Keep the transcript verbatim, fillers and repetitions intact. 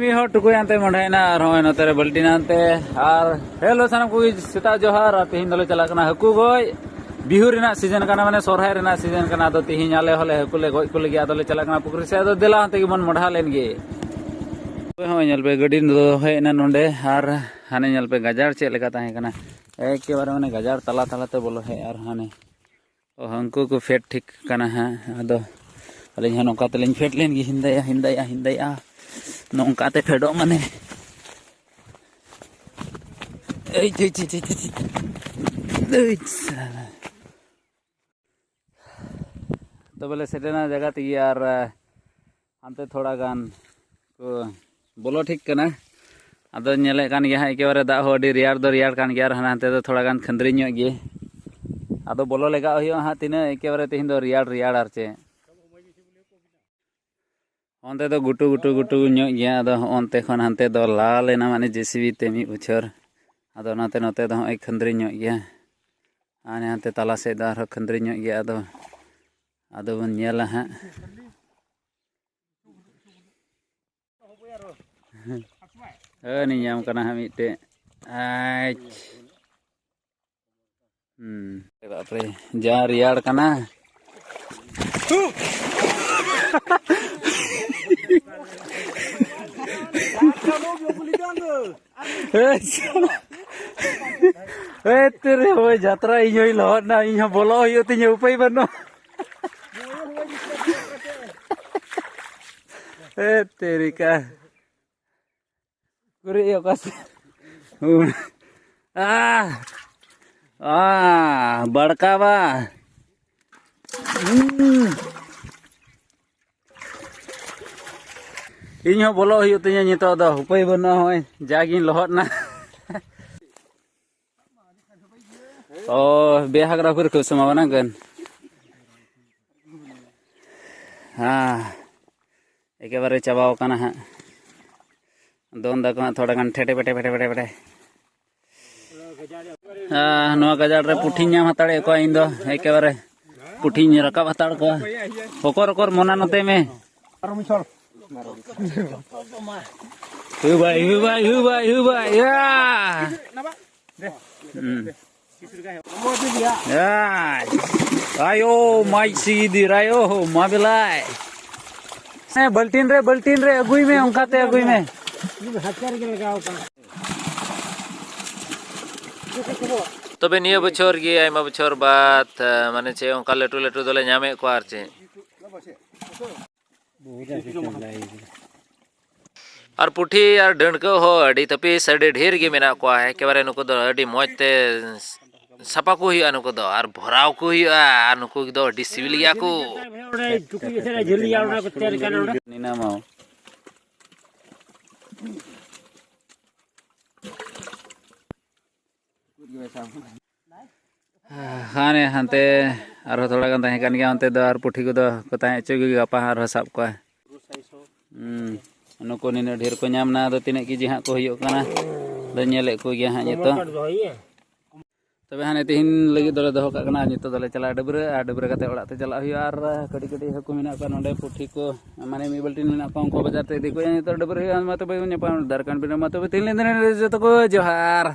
ᱢᱤᱫ ᱦᱚᱲ ᱴᱩᱠᱩᱡ ᱟᱱᱛᱮ ᱢᱚᱸᱰᱷᱟᱭᱮᱱᱟ ᱟᱨ ᱦᱚᱸᱜᱼᱚᱭ ᱱᱚᱛᱮ ᱨᱮ ᱵᱟᱹᱞᱴᱤᱱ ᱟᱱᱛᱮ᱾ ᱟᱨ ᱦᱮᱞᱳ ᱥᱟᱱᱟᱢ ᱠᱚᱜᱮ, ᱥᱮᱛᱟᱜ ᱡᱚᱦᱟᱨ᱾ ᱟᱨ ᱛᱮᱦᱮᱧ ᱫᱚᱞᱮ ᱪᱟᱞᱟᱜ ᱠᱟᱱᱟ ᱦᱟᱹᱠᱩ ᱜᱚᱡ᱾ ᱵᱤᱦᱩ ᱨᱮᱱᱟᱜ ᱥᱤᱡᱮᱱ ᱠᱟᱱᱟ, ᱢᱟᱱᱮ ᱥᱚᱨᱦᱟᱭ ᱨᱮᱱᱟᱜ ᱥᱤᱡᱮᱱ ᱠᱟᱱᱟ᱾ ᱟᱫᱚ ᱛᱮᱦᱮᱧ ᱟᱞᱮ ᱦᱚᱸᱞᱮ ᱦᱟᱹᱠᱩ ᱞᱮ ᱜᱚᱡ ᱠᱚ ᱞᱟᱹᱜᱤᱫ, ᱟᱫᱚᱞᱮ ᱪᱟᱞᱟᱜ ᱠᱟᱱᱟ ᱯᱩᱠᱷᱨᱤ ᱥᱮᱫ᱾ ᱟᱫᱚ ᱫᱮᱞᱟ ᱚᱱᱛᱮ ᱜᱮᱵᱚᱱ ᱢᱚᱸᱰᱷᱟ ᱞᱮᱱ ᱜᱮ᱾ ᱦᱚᱸᱜᱼᱚᱭ ᱧᱮᱞ ᱯᱮ, ᱜᱟᱹᱰᱤ ᱫᱚ ᱦᱮᱡ ᱮᱱᱟ ᱱᱚᱸᱰᱮ᱾ ᱟᱨ ᱦᱟᱱᱮ ᱧᱮᱞ ᱯᱮ, ᱜᱟᱡᱟᱲ ᱪᱮᱫ ᱞᱮᱠᱟ ᱛᱟᱦᱮᱸ ᱠᱟᱱᱟ, ᱮᱠᱮᱵᱟᱨᱮ ᱢᱟᱱᱮ ᱜᱟᱡᱟᱲ ᱛᱟᱞᱟ ᱛᱟᱞᱟᱛᱮ ᱵᱚᱞᱚ ᱦᱮᱡ᱾ ᱟᱨ ᱦᱟᱱᱮ ᱚ, ᱦᱟᱹᱱᱠᱩ ᱠᱚ ᱯᱷᱮᱰ ᱴᱷᱤᱠ ᱠᱟᱱᱟ ᱦᱟᱸᱜ᱾ ᱟᱫᱚ ᱟᱹᱞᱤᱧ ᱦᱚᱸ ᱱᱚᱝᱠᱟ ᱛᱮᱞᱤᱧ ᱯᱷᱮᱰ ᱞᱮᱱ ᱜᱮ, ᱦᱤᱱᱫᱟᱹᱭᱟ, ᱦᱤᱱᱫᱟᱹᱭᱟ, ᱦᱤᱱᱫᱟᱹᱭᱟ, ᱱᱚᱝᱠᱟ ᱛᱮ ᱯᱷᱮᱰᱚᱜ ᱢᱟᱱᱮ᱾ ᱮᱭ, ᱪᱤ, ᱪᱤ, ᱪᱤ, ᱪᱤ, ᱪᱤ᱾ ᱮᱭ, ᱥᱟᱞᱟ᱾ ᱛᱚᱵᱮ ᱞᱮ ᱥᱮᱴᱮᱨᱮᱱᱟ ᱡᱟᱭᱜᱟ ᱛᱮᱜᱮ᱾ ᱟᱨ ᱦᱟᱱᱛᱮ ᱛᱷᱚᱲᱟ ᱜᱟᱱ ᱠᱚ ᱵᱚᱞᱚ ᱴᱷᱤᱠ ᱠᱟᱱᱟ᱾ ᱟᱫᱚ ᱧᱮᱞᱮᱫ ᱠᱟᱱ ᱜᱮᱭᱟ ᱦᱟᱸᱜ, ᱮᱠᱮᱵᱟᱨᱮ ᱫᱟᱜ ᱦᱚᱸ ᱟᱹᱰᱤ ᱨᱮᱭᱟᱲ ᱫᱚ ᱨᱮᱭᱟᱲ ᱠᱟᱱ ᱜᱮᱭᱟ᱾ ᱟᱨ ᱦᱟᱱᱟ ᱦᱟᱱᱛᱮ ᱫᱚ ᱛᱷᱚᱲᱟ ᱜᱟᱱ ᱠᱷᱟᱹᱱᱫᱽᱨᱤ ᱧᱚᱜ ᱜᱮ᱾ ᱟᱫᱚ ᱵᱚᱞᱚ ᱞᱮᱜᱟᱜ ᱦᱩᱭᱩᱜᱼᱟ ᱦᱟᱸᱜ ᱛᱤᱱᱟᱹᱜ, ᱮᱠᱮᱵᱟᱨᱮ ᱛᱮᱦᱮᱧ ᱫᱚ ᱨᱮᱭᱟᱲ ᱨᱮᱭᱟᱲ ᱟᱨ ᱪᱮᱫ᱾ ᱚᱱᱛᱮ ᱫᱚ ᱜᱷᱩᱴᱩ, ᱜᱷᱩᱴᱩ, ᱜᱷᱩᱴᱩ ᱧᱚᱜ ᱜᱮᱭᱟ᱾ ᱟᱫᱚ ᱦᱚᱸᱜᱼᱚᱱᱛᱮ ᱠᱷᱚᱱ ᱦᱟᱱᱛᱮ ᱫᱚ ᱞᱟ ᱞᱮᱱᱟ, ᱢᱟᱱᱮ ᱡᱮ ᱥᱤ ᱵᱤ ᱛᱮ ᱢᱤᱫ ᱵᱚᱪᱷᱚᱨ᱾ ᱟᱫᱚ ᱚᱱᱟᱛᱮ ᱱᱚᱛᱮ ᱫᱚ ᱦᱚᱸᱜᱼᱚᱭ ᱠᱷᱟᱹᱱᱫᱽᱨᱤ ᱧᱚᱜ ᱜᱮᱭᱟ᱾ ᱟᱨ ᱦᱟᱱᱛᱮ ᱛᱟᱞᱟ ᱥᱮᱫ ᱫᱚ ᱟᱨᱦᱚᱸ ᱠᱷᱟᱹᱱᱫᱽᱨᱤ ᱧᱚᱜ ᱜᱮᱭᱟ᱾ ᱟᱫᱚ, ᱟᱫᱚ ᱵᱚᱱ ᱧᱮᱞᱟ ᱦᱟᱸᱜ᱾ ᱦᱟᱹᱱᱤ ᱧᱟᱢ ᱠᱟᱱᱟ ᱦᱟᱸᱜ ᱢᱤᱫᱴᱮᱡ᱾ ᱟᱪ᱾ ᱦᱩᱸ᱾ ᱵᱟᱯᱨᱮ, ᱡᱟ ᱨᱮᱭᱟᱲ ᱠᱟᱱᱟ᱾ ᱮ ᱛᱮᱨᱮ, ᱦᱳᱭ ᱡᱟᱛᱨᱟ, ᱤᱧ ᱦᱚᱸᱧ ᱞᱚᱦᱚᱫ ᱱᱟ, ᱤᱧ ᱦᱚᱸ ᱵᱚᱞᱚ ᱦᱩᱭᱩᱜ ᱛᱤᱧᱟᱹ, ᱩᱯᱟᱹᱭ ᱵᱟᱹᱱᱩᱜ᱾ ᱮ ᱛᱮᱨᱤᱠᱟ᱾ ᱠᱩᱨᱤ ᱚᱠᱟ ᱥᱮᱫ? ᱟᱦ! ᱟᱦ! ᱵᱟᱲᱠᱟᱣᱟ᱾ ᱦᱩᱸ᱾ ᱤᱧ ᱦᱚᱸ ᱵᱚᱞᱚᱜ ᱦᱩᱭᱩᱜ ᱛᱤᱧᱟᱹ ᱱᱤᱛᱚᱜ ᱫᱚ, ᱩᱯᱟᱹᱭ ᱵᱟᱹᱱᱩᱜᱼᱟ, ᱱᱚᱜᱼᱚᱭ ᱡᱟᱜᱤᱧ ᱞᱚᱦᱚᱫ ᱱᱟ᱾ ᱚ, ᱵᱮᱦᱟᱜᱽᱨᱟ ᱯᱩᱨᱟᱹ ᱠᱚ ᱥᱚᱢᱟᱣᱟᱱᱟ ᱜᱟᱱ᱾ ᱦᱮᱸ, ᱮᱠᱮᱵᱟᱨᱮ ᱪᱟᱵᱟᱣ ᱠᱟᱱᱟ ᱦᱟᱸᱜ᱾ ᱫᱚᱱ ᱫᱟᱠᱚ ᱦᱟᱸᱜ ᱛᱷᱚᱲᱟ ᱜᱟᱱ ᱴᱷᱮᱴᱮ ᱯᱮᱴᱮ ᱯᱮᱴᱮ ᱯᱮᱴᱮ ᱯᱮᱴᱮ᱾ ᱦᱮᱸ, ᱱᱚᱣᱟ ᱜᱟᱡᱟᱲ ᱨᱮ ᱯᱩᱴᱷᱤᱧ ᱧᱟᱢ ᱦᱟᱛᱟᱲᱮᱫ ᱠᱚᱣᱟ ᱤᱧ ᱫᱚ, ᱮᱠᱮᱵᱟᱨᱮ ᱯᱩᱴᱷᱤᱧ ᱨᱟᱠᱟᱵ ᱦᱟᱛᱟᱲ ᱠᱚᱣᱟ᱾ ᱚᱠᱚᱨ, ᱚᱠᱚᱨ, ᱢᱚᱱᱟ ᱱᱚᱛᱮ ᱢᱮ᱾ Hubai, hubai, hubai, hubai, ya. Hmm. Ya. Ayo, mai sidi rayo, mabelai. ᱦᱮᱸ, ᱵᱟᱹᱞᱴᱤᱱ ᱨᱮ, ᱵᱟᱹᱞᱴᱤᱱ ᱨᱮ ᱟᱹᱜᱩᱭ ᱢᱮ, ᱚᱱᱠᱟᱛᱮ ᱟᱹᱜᱩᱭ ᱢᱮ᱾ ᱛᱚᱵᱮ ᱱᱤᱭᱟᱹ ᱵᱚᱪᱷᱚᱨ ᱜᱮ, ᱟᱭᱢᱟ ᱵᱚᱪᱷᱚᱨ ᱵᱟᱫ, ᱢᱟᱱᱮ ᱪᱮᱫ, ᱚᱱᱠᱟ ᱞᱟᱹᱴᱩ ᱞᱟᱹᱴᱩ ᱫᱚᱞᱮ ᱧᱟᱢᱮᱫ ᱠᱚᱣᱟ ᱟᱨ ᱪᱮᱫ᱾ ᱟᱨ ᱯᱩᱴᱷᱤ ᱟᱨ ᱰᱟᱹᱬᱠᱟᱹ ᱦᱚᱸ ᱟᱹᱰᱤ ᱛᱟᱹᱯᱤᱥ, ᱟᱹᱰᱤ ᱰᱷᱮᱨ ᱜᱮ ᱢᱮᱱᱟᱜ ᱠᱚᱣᱟ᱾ ᱮᱠᱮᱵᱟᱨᱮ ᱱᱩᱠᱩ ᱫᱚ ᱟᱹᱰᱤ ᱢᱚᱡᱽ ᱛᱮ ᱥᱟᱯᱷᱟ ᱠᱚ ᱦᱩᱭᱩᱜᱼᱟ, ᱱᱩᱠᱩ ᱫᱚ ᱟᱨ ᱵᱷᱚᱨᱟᱣ ᱠᱚ ᱦᱩᱭᱩᱜᱼᱟ᱾ ᱟᱨ ᱱᱩᱠᱩ ᱫᱚ ᱟᱹᱰᱤ ᱥᱤᱵᱤᱞ ᱜᱮᱭᱟ ᱠᱚ᱾ ᱦᱟᱱᱮ ᱦᱟᱱᱛᱮ ᱟᱨᱦᱚᱸ ᱛᱷᱚᱲᱟ ᱜᱟᱱ ᱛᱟᱦᱮᱸ ᱠᱟᱱ ᱜᱮᱭᱟ, ᱚᱱᱛᱮ ᱫᱚ ᱟᱨ ᱯᱩᱴᱷᱤ ᱠᱚᱫᱚ ᱠᱚ ᱛᱟᱦᱮᱸ ᱦᱚᱪᱚ ᱜᱮ, ᱜᱟᱯᱟ ᱦᱟᱸᱜ ᱟᱨᱦᱚᱸ ᱥᱟᱵ ᱠᱚᱣᱟ᱾ ᱦᱩᱸ, ᱱᱩᱠᱩ ᱱᱤᱱᱟᱹᱜ ᱰᱷᱮᱨ ᱠᱚ ᱧᱟᱢ ᱱᱟ, ᱟᱫᱚ ᱛᱤᱱᱟᱹᱜ ᱠᱮᱡᱤ ᱦᱟᱸᱜ ᱠᱚ ᱦᱩᱭᱩᱜ ᱠᱟᱱᱟ, ᱟᱫᱚ ᱧᱮᱞᱮᱫ ᱠᱚ ᱜᱮᱭᱟ ᱦᱟᱸᱜ ᱱᱤᱛᱚᱜ᱾ ᱛᱚᱵᱮ ᱦᱟᱸᱜ ᱛᱤᱦᱤᱧ ᱞᱟᱹᱜᱤᱫ ᱫᱚᱞᱮ ᱫᱚᱦᱚ ᱠᱟᱜ ᱠᱟᱱᱟ, ᱱᱤᱛᱚᱜ ᱫᱚᱞᱮ ᱪᱟᱞᱟᱜᱼᱟ ᱰᱟᱹᱵᱽᱨᱟᱹ, ᱟᱨ ᱰᱟᱹᱵᱽᱨᱟᱹ ᱠᱟᱛᱮ ᱚᱲᱟᱜ ᱛᱮ ᱪᱟᱞᱟᱜ ᱦᱩᱭᱩᱜᱼᱟ᱾ ᱟᱨ ᱠᱟᱹᱴᱤᱡ ᱠᱟᱹᱴᱤᱡ ᱦᱟᱹᱠᱩ ᱢᱮᱱᱟᱜ ᱠᱚᱣᱟ ᱱᱚᱰᱮ, ᱯᱩᱴᱷᱤ ᱠᱚ, ᱢᱟᱱᱮ ᱢᱤᱫ ᱵᱟᱹᱞᱴᱤᱱ ᱢᱮᱱᱟᱜ ᱠᱚᱣᱟ, ᱩᱱᱠᱩ ᱵᱟᱡᱟᱨ ᱛᱮ ᱤᱫᱤ ᱠᱚ ᱦᱩᱭᱩᱜᱼᱟ᱾ ᱱᱤᱛᱚᱜ ᱰᱟᱹᱵᱽᱨᱟᱹ ᱦᱩᱭᱩᱜᱼᱟ, ᱢᱟ ᱛᱚᱵᱮ ᱧᱟᱯᱟᱢ ᱫᱟᱨᱠᱟᱱ ᱵᱤᱱ, ᱢᱟ ᱛᱚᱵᱮ ᱛᱮᱦᱮᱧ ᱞᱮ ᱡᱚᱛᱚ ᱠᱚ ᱡᱚᱦᱟᱨ᱾